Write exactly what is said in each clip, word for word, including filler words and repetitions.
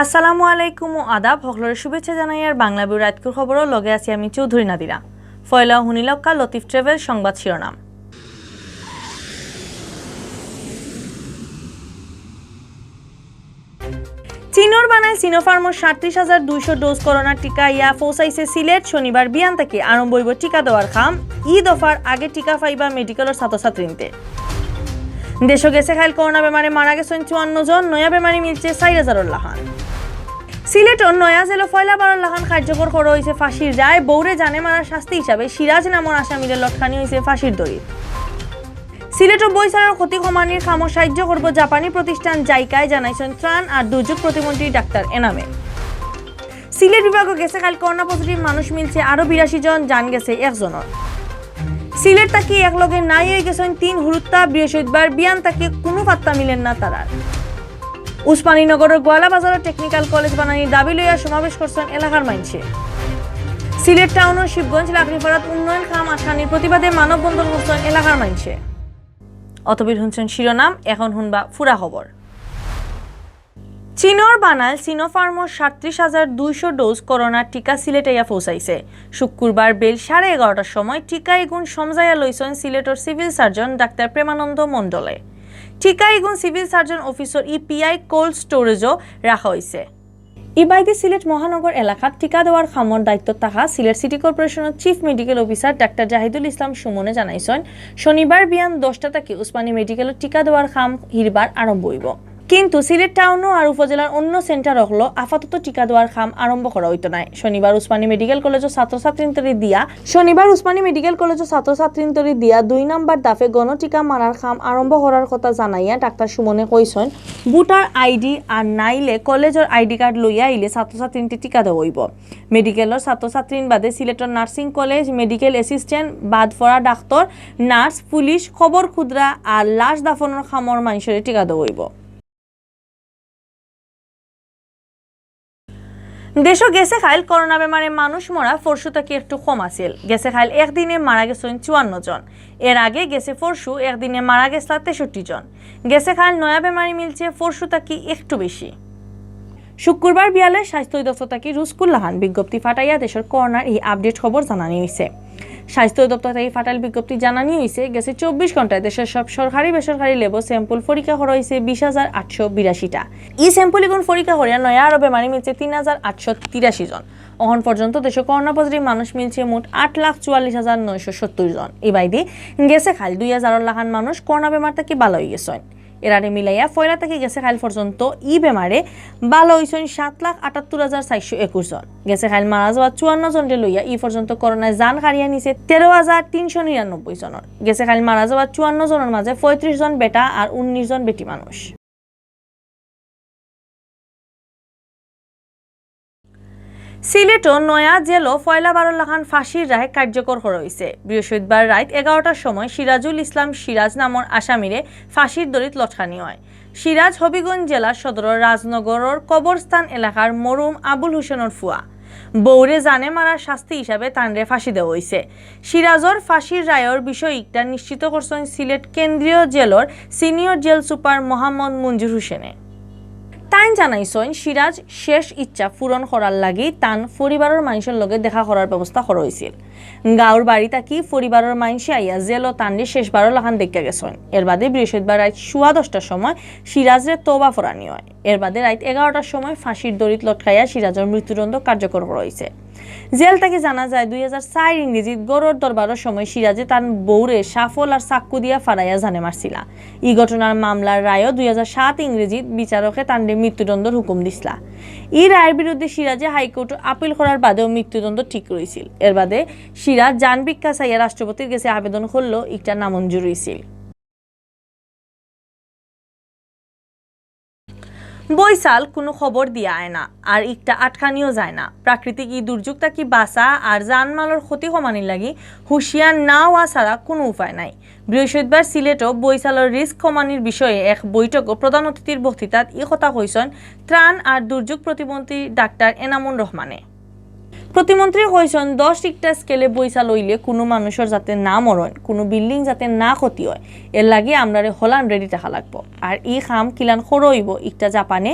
আসসালামু আলাইকুম ও আদাব, হকলরে শুভেচ্ছা জানাইয়ার বাংলা ভিউ রাইতকুর খবরর লগে আছি আমি চৌধুরী নাদিরা। ফয়লা হুনিলক্কা লতিফ ট্রাভেল সংবাদ শিরোনাম। চীনর বানাইল সিনোফার্মর সাতত্রিশ হাজার দুইশো ডোজ করোনা টিকা ইয়া পৌঁছাইছে সিলেট। শনিবার বিয়ান থাকি আরম্ভ অইবো টিকা দেওয়ার কাম। ই দফার আগে টিকা পাইবা মেডিকেলর ছাত্রছাত্রীন্তে। দেশো গেছে কাইল করোনা বেমারে মারা গেছইন চুয়ান্ন জন, নয়া বেমারি মিলছে চাইর হাজারর লাখান। সিলেটর নয়া জেলো পয়লা বারর লাখান কার্যকর করা অইছে ফাঁসির রায়। বউরে জানে মারার শাস্তি হিসাবে সিরাজ নামর আসামিরে লটকানি অইছে ফাঁসির দড়িত। সিলেটো বইছালর ক্ষতি কমানির কামো সাহায্য করবো জাপানি প্রতিষ্ঠান জাইকায়, জানাইছইন ত্রাণ আর দুর্যোগ প্রতিমন্ত্রী ডাক্তার এনামে। সিলেট বিভাগো গেছে কাইল করোনা পজিটিভ মানুষ মিলছে আরো বিরাশি জন, জান গেছে একজনর। সিলেট থাকি একলগে নাই অই গেছইন তিন হুরুত্তা। বৃহস্পতিবার বিয়ান থাকি কুনু পাত্তা মিলের না তারার। উসমানীনগরর গোয়ালা বাজারো টেকনিক্যাল কলেজ বানানির দাবি লইয়া সমাবেশ করছইন এলাকার মাইনষে। সিলেট টাউনর শিবগঞ্জ লাকড়িপাড়াত উন্নয়ন কাম আটকানির প্রতিবাদে মানববন্ধন করছইন এলাকার মাইনষে। অতবির হুনছইন শিরোনাম, এখন হুনবা পুরা খবর। চীনর বানাইল সিনোফার্মর সাতত্রিশ হাজার দুইশো ডোজ করোনার টিকা সিলেট আইয়া পৌঁছাইছে। শুক্রবার বেইল সাড়ে এগারোটার সময় টিকা ইগুন সমজাইয়া লইছইন সিলেটর সিভিল সার্জন ডাক্তার প্রেমানন্দ মণ্ডলে। টিকা ইগুন civil surgeon officer EPI cold স্টোরেজো রাখা অইছে। ইবায়দি সিলেট মহানগর এলাকাত টিকা দেওয়ার কামর দায়িত্বত থাকা সিলেট সিটি কর্পোরেশনর chief medical officer doctor Zahidul Islam সুমনে জানাইছইন, শনিবার বিয়ান দশটা থাকি উসমানী মেডিকেলর টিকা দেওয়ার কাম হিরবার আরম্ভ অইবো। কিন্তু সিলেট টাউনো আর উপজেলার অন্য সেন্টার অকলো আপাতত টিকা দেওয়ার কাম আরম্ভ করা অইতো নায়। শনিবার উসমানী মেডিকেল কলেজর ছাত্রছাত্রীন্তরে দিয়া, শনিবার উসমানী মেডিকেল কলেজর ছাত্রছাত্রীন্তরে দিয়া দুই নাম্বার দাফে গণটিকা মারার কাম আরম্ভ করার কথা জানাইয়া ডাক্তার সুমনে কইছইন, ভোটার আইডি আর নাইলে কলেজর আইডি কার্ড লইয়া আইলে ছাত্রছাত্রীন্তে টিকা দেওয়া অইবো। মেডিকেলর ছাত্রছাত্রীন বাদে সিলেটর নার্সিং কলেজ, মেডিকেল অ্যাসিস্ট্যান্ট, বাদ পড়া ডাক্তার, নার্স, পুলিশ, খবর খুদরা আর লাশ দাফনর কামর মাইনষরে টিকা দেওয়া অইবো। দেশো গেছে কাইল করোনা বেমারে মানুষ মরা পরশু থাকি একটু কম আছিল। গেছে কাইল একদিনে মারা গেছইন চুয়ান্ন জন। এর আগে গেছে পরশু একদিনে মারা গেছলা তেষট্টি জন। গেছে কাইল নয়া বেমারি মিলছে পরশু থাকি একটু বেশি। শুক্রবার বিয়ালে স্বাস্থ্য অধিদপ্তর থাকি রুজকুল্লাহান বিজ্ঞপ্তি ফাটাইয়া দেশর করোনার এই আপডেট খবর জানানি অইছে। স্বাস্থ্য অধিদপ্তর থাকি ফাটাইল বিজ্ঞপ্তি জানানি অইছে, গেছে চব্বিশ ঘন্টায় দেশর সব সরকারি বেসরকারি ল্যাবো স্যাম্পল পরীক্ষা করা অইছে বিশ হাজার আটশো বিরাশিটা। ই স্যাম্পল ইগুন পরীক্ষা করিয়া নয়া আরো বেমারি মিলছে তিন হাজার আটশো তিরাশি জন। অখন পর্যন্ত দেশো করোনা পজিটিভ মানুষ মিলছে মোট আট লাখ চুয়াল্লিশ হাজার নয়শো সত্তর জন। ইবায়দি গেছে কাইল দুই হাজারর লাখান মানুষ করোনা বেমার থাকি ভালা অই গেছইন। এরারে মিলাইয়া পয়লা থাকি গেছে কাইল পর্যন্ত ই বেমারে ভালা অইছইন সাত লাখ আটাত্তর হাজার চাইরশো একুশ জন। গেছে কাইল মারা যাওয়া চুয়ান্ন জনরে লইয়া ই পর্যন্ত করোনায় জান কাড়িয়া নিছে তেরো হাজার তিনশো নিরানব্বই জনর। গেছে কাইল মারা যাওয়া চুয়ান্ন জনর মাঝে পঁয়ত্রিশ জন বেটা আর উনিশ জন বেটি মানুষ। সিলেটো নয়া জেলো পয়লা বারর লাখান ফাঁসির রায় কার্যকর করা অইছে। বৃহস্পতিবার রাইত এগারোটার সময় সিরাজুল ইসলাম সিরাজ নামর আসামিরে ফাঁসির দড়িত লটকানি অয়। সিরাজ হবিগঞ্জ জেলা সদরর রাজনগরর কবরস্থান এলাকার মরহুম আবুল হোসেনর ফুয়া। বউরে জানে মারার শাস্তি হিসাবে তানরে ফাঁসি দেওয়া অইছে। সিরাজর ফাঁসির রায়র বিষয় ইকটা নিশ্চিত করছইন সিলেট কেন্দ্রীয় জেলর সিনিয়র জেল সুপার মোহাম্মদ মঞ্জুর হোসেনে। তাইন জানাইছইন, সিরাজ শেষ ইচ্ছা পূরণ করার লাগি তান পরিবারর মানষর লগে দেখা করার ব্যবস্থা করা অইছিল। গাঁওর বাড়ি থাকি পরিবারর মানষে আইয়া জেলো তানরে শেষবারর লাখান দেখিয়া গেছইন। এর বাদে বৃহস্পতিবার রাইত সোয়া দশটার সময় সিরাজরে তওবা পড়ানি অয়। এর বাদে রাইত এগারোটার সময় ফাঁসির দড়িত লটকাইয়া সিরাজর মৃত্যুদণ্ড কার্যকর করা অইছে। জেল থাকি জানা যায়, দুই হাজার চাইর ইংরেজিত গরর দরবারর সময় সিরাজে তান বউরে শাফল আর চাক্কু দিয়া ফাড়াইয়া জানে মারছিলা। ই ঘটনার মামলার রায়ও দুই হাজার সাত ইংরেজিত বিচারকে তানরে মৃত্যুদণ্ডর হুকুম দিছলা। ই রায়ের বিরুদ্ধে সিরাজে হাইকোর্টো আপিল করার বাদেও মৃত্যুদণ্ড ঠিক রইছিল। এর বাদে সিরাজ জান ভিক্ষা চাইয়া রাষ্ট্রপতির গেছে আবেদন করলেও ইকটা নামঞ্জুর অইছিল। বৈশাল কুনু খবর দিয়া আয় না, আর ইকটা আটকানিও যায় না। প্রাকৃতিক ই দুর্যোগ থাকি বাঁচা আর জানমালর ক্ষতি কমানির লাগি হুঁশিয়ার না অওয়া ছাড়া কুনু উপায় নাই। বৃহস্পতিবার সিলেটো বৈশালর রিস্ক কমানির বিষয়ে এক বৈঠকো প্রধান অতিথির বক্তৃতাত ই কথা কইছইন ত্রাণ আর দুর্যোগ প্রতিমন্ত্রী ডাক্তার এনামুর রহমানে। প্রতিমন্ত্রী কইছইন, দশ রিক্টার স্কেলে বৈশাল অইলে কুনু মানুষর যাতে না মরইন, কুনু বিল্ডিং যাতে না ক্ষতি অয়, এর লাগি আমরারে হলান রেডি থাকা লাগবো। আর ই কাম কিলান করা অইবো, ইকটা জাপানে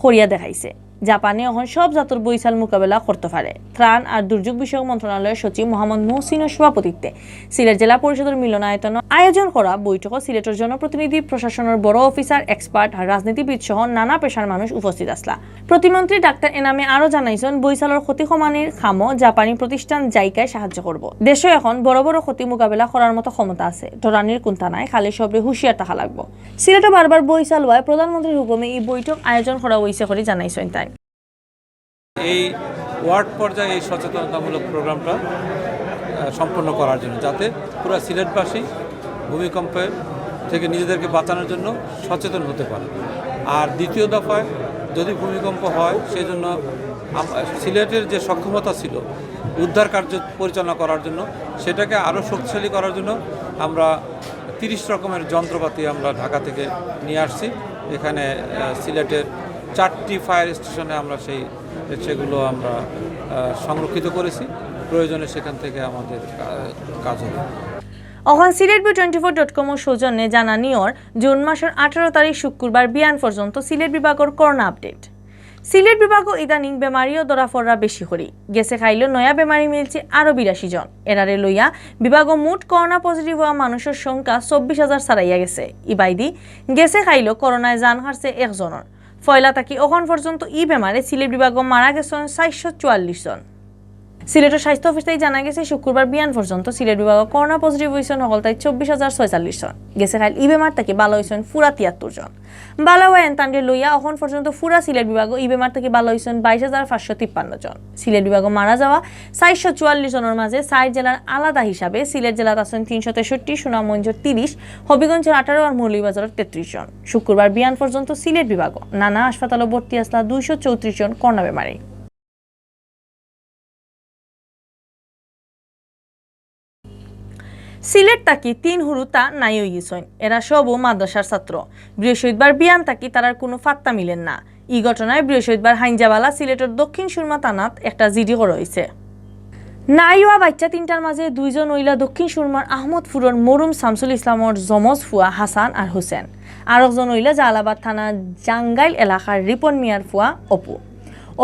করিয়া দেখাইছে। জাপানে অখন সব জাতর বৈছাল মোকাবেলা করতো পারে। ত্রাণ আর দুর্যোগ বিষয়ক মন্ত্রণালয়ের সচিব মোহাম্মদ মুহসিনর সভাপতিত্বে সিলেট জেলা পরিষদর মিলনায়তন আয়োজন করা বৈঠকো সিলেটর জনপ্রতিনিধি, প্রশাসনর বড় অফিসার, এক্সপার্ট আর রাজনীতিবিদ সহ নানা পেশার মানুষ উপস্থিত আছলা। প্রতিমন্ত্রী ডাক্তার এনামে আরও জানাইছইন, বৈছালর ক্ষতি কমানির কামো জাপানি প্রতিষ্ঠান জাইকায় সাহায্য করব। দেশো এখন বড় বড় ক্ষতি মোকাবেলা করার মতো ক্ষমতা আছে, ডরানির কুন্তা নাই, খালি সবরে হুঁশিয়ার থাকা লাগবো। সিলেটো বারবার বৈছাল অওয়ায় প্রধানমন্ত্রীর হুকুমে ই বৈঠক আয়োজন করা অইছে করি জানাইছইন তাইন। এই ওয়ার্ড পর্যায়ে এই সচেতনতামূলক প্রোগ্রামটা, আহ, সম্পন্ন করার জন্য, যাতে পুরা সিলেটবাসী ভূমিকম্পের থেকে নিজেদেরকে বাঁচানোর জন্য সচেতন হতে পারে। আর দ্বিতীয় দফায় যদি ভূমিকম্প হয়, সেই জন্য আম-, সিলেটের যে সক্ষমতা ছিল উদ্ধার কার্য পরিচালনা করার জন্য, সেটাকে আরও শক্তিশালী করার জন্য আমরা তিরিশ রকমের যন্ত্রপাতি আমরা ঢাকা থেকে নিয়ে আসছি। এখানে, আহ, সিলেটের চারটি ফায়ার স্টেশনে আমরা সেই, সেগুলো আমরা, আহ, সংরক্ষিত করেছি। প্রয়োজনে সেখান থেকে আমাদের কা-, কাজ হবে। অখন Sylhet view twenty four dot কমর সৌজন্যে জানানি অর জুন মাসর আঠারো তারিখ শুক্রবার বিয়ান পর্যন্ত সিলেট বিভাগর করোনা আপডেট। সিলেট বিভাগো ইদানিং বেমারিও ধরা পড়রা বেশি করি। গেছে কাইলো নয়া বেমারি মিলছে আরো বিরাশি জন। এরারে লইয়া বিভাগো মোট করোনা পজিটিভ অওয়া মানুষর সংখ্যা চব্বিশ হাজার ছাড়াইয়া গেছে। ইবায়দি গেছে কাইলো করোনায় জান হারছে একজনর। পয়লা থাকি অখন পর্যন্ত ই বেমারে সিলেট বিভাগো মারা গেছইন চাইরশো চুয়াল্লিশ জন। সিলেটর স্বাস্থ্য অফিস থাকি জানা গেছে, শুক্রবার বিয়ান পর্যন্ত সিলেট বিভাগো করোনা পজিটিভ অইছইন হকলতাই চব্বিশ হাজার ছয়চল্লিশ জন। গেছে কাইল ই বেমার থাকি ভালা অইছইন পুরা তিয়াত্তর জন। ভালা অওয়া এন তানরে লইয়া অখন পর্যন্ত পুরা সিলেট বিভাগো ই বেমার থাকি ভালা অইছইন বাইশ হাজার পাঁচশো তিপ্পান্ন জন। সিলেট বিভাগো মারা যাওয়া চাইরশো চুয়াল্লিশ জনর মাঝে চাইর জেলার আলাদা হিসাবে সিলেট জেলাত আছইন তিনশো তেষট্টি, সুনামগঞ্জর তিরিশ, হবিগঞ্জর আঠারো আর মৌলভীবাজারর তেত্রিশ জন। শুক্রবার বিয়ান পর্যন্ত সিলেট বিভাগো নানা হাসপাতালো ভর্তি আছলা দুইশো চৌত্রিশ জন করোনা বেমারি। সিলেট থাকি তিন হুরুতা নাই অইগেছইন। এরা সবউ মাদ্রাসার ছাত্র। বৃহস্পতিবার বিয়ান থাকি তারার কুনু পাত্তা মিলের না। ই ঘটনায় বৃহস্পতিবার হাইঞ্জাবালা সিলেটর দক্ষিণ সুরমা থানাত একটা জিডি করা অইছে। নাই অওয়া বাইচ্চা তিনটার মাঝে দুইজন অইলা দক্ষিণ সুরমার আহমদপুরর মরুম শামসুল ইসলামর জমজ ফুয়া হাসান আর হুসেন। আরকজন অইলা জালালাবাদ থানার জাঙ্গাইল এলাকার রিপন মিয়ার ফুয়া অপু।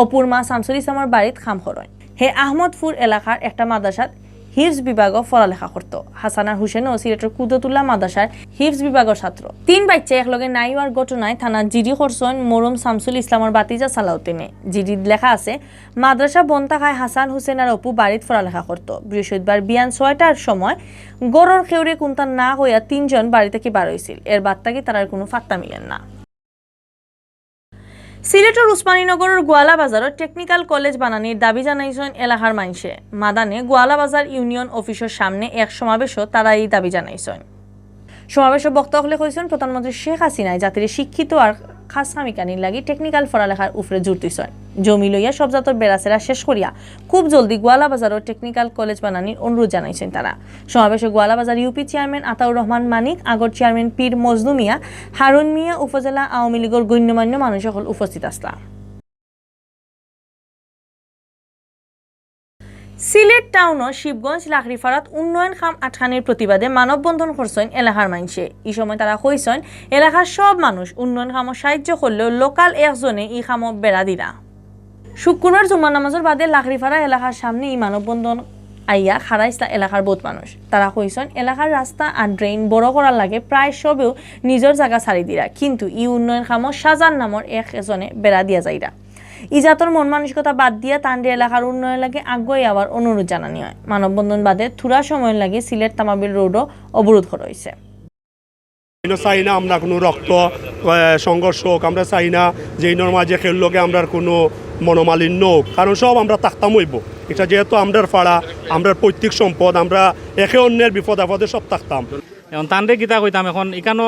অপুর মা শামসুল ইসলামর বাড়িত কাম করইন। হে আহমদপুর এলাকার একটা মাদ্রাসাত হিফজ বিভাগো পড়ালেখা করতো। হাসান আর হুসেনও সিলেটর কুদরতুল্লাহ মাদ্রাসার হিফজ বিভাগর ছাত্র। তিন বাইচ্চা একলগে নাই অওয়ার ঘটনায় থানাত জিডি করছইন মরুম শামসুল ইসলামর ভাতিজা সালাউদ্দিনে। জিডিত লেখা আছে, মাদ্রাসা বন্ধ থাকায় হাসান, হুসেন আর অপু বাড়িত পড়ালেখা করতো। বৃহস্পতিবার বিয়ান ছয়টার সময় ঘরর কেউরে কুন্তা না কইয়া তিনজন বাড়ি থাকি বার অইছিল। এর বাদ থাকি তারার কুনু পাত্তা মিলের না। সিলেটর উসমানীনগরর গোয়ালা বাজারো টেকনিক্যাল কলেজ বানানির দাবি জানাইছইন এলাকার মাইনষে। মাদানে গোয়ালা বাজার ইউনিয়ন অফিসর সামনে এক সমাবেশো তারা ই দাবি জানাইছইন। সমাবেশো বক্তা অকলে কইছইন, প্রধানমন্ত্রী শেখ হাসিনায় জাতিরে শিক্ষিত আর কাজ কামিকানির লাগি টেকনিক্যাল পড়ালেখার উপরে জোর দিছইন। জমি লইয়া সব জাতর বেড়াছেড়া শেষ করিয়া খুব জলদি গোয়ালা বাজারো টেকনিক্যাল কলেজ বানানির অনুরোধ জানাইছইন তারা। সমাবেশো গোয়ালা বাজার ইউপি চেয়ারম্যান আতাউর রহমান মানিক, আগর চেয়ারম্যান পীর মজনু মিয়া, হারুন মিয়া, উপজেলা আওয়ামী লীগর গণ্যমান্য মানুষ অকল উপস্থিত আছলা। সিলেট টাউনর শিবগঞ্জ লাকড়িপাড়াত উন্নয়ন কাম আটকানির প্রতিবাদে মানববন্ধন করছইন এলাকার মাইনষে। ই সময় তারা কইছইন, এলাকার সব মানুষ উন্নয়ন কামো সাহায্য করলেও লোকাল একজনে ই কামো বেড়া দিরা। শুক্রবার জুম্মার নামাজর বাদে লাকড়িপাড়া এলাকার সামনে ই মানববন্ধন আইয়া খাড়াইছলা এলাকার বউত মানুষ। তারা কইছইন, এলাকার রাস্তা আর ড্রেন বড় করার লাগি প্রায় সবেউ নিজর জাগা ছাড়ি দিরা, কিন্তু ই উন্নয়ন কামো শাহজাহান নামর এক এজনে বেড়া দিয়া যাইরা। ই জাতর মন মানসিকতা বাদ দিয়া তানরে এলাকার উন্নয়নর লাগি আগুয়াই আওয়ার অনুরোধ জানানি অয়। মানববন্ধন বাদে থুড়া সময়র লাগি সিলেট তামাবিল রোডও অবরোধ করা অইছে। আমরা চাই না আমরা কুনু রক্ত, আহ, সংঘর্ষ হোক, আমরা চাই না যে ইনর মাঝে কেউর লগে আমরার কুনু মনোমালিন্য হোক, কারণ সব আমরা থাকতাম অইবো। ইটা যেহেতু আমরার পাড়া, আমরার পৈতৃক সম্পদ, আমরা একে অন্যের বিপদ আপদে সব থাকতাম। এখন তানরে কিতা কইতাম, এখন ইখানো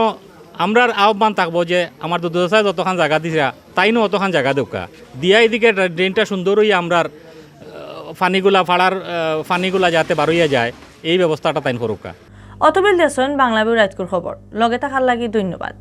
আমরার আহ্বান থাকবো যে আমার দুদুসায় যতখান জাগা দিছইন, তাইনও অতখান জাগা দেউক্কা। দিয়া ইদিকে ড্রে-, ড্রেনটা সুন্দর অইয়া আমরার, আহ, পানিগুলা, পাড়ার, আহ, পানিগুলা যাতে বারইয়া যায়, এই ব্যবস্থাটা তাইন করউক্কা। অতবেল দেখছইন বাংলা ভিউ রাইতকুর খবর। লগে থাকার লাগি ধন্যবাদ।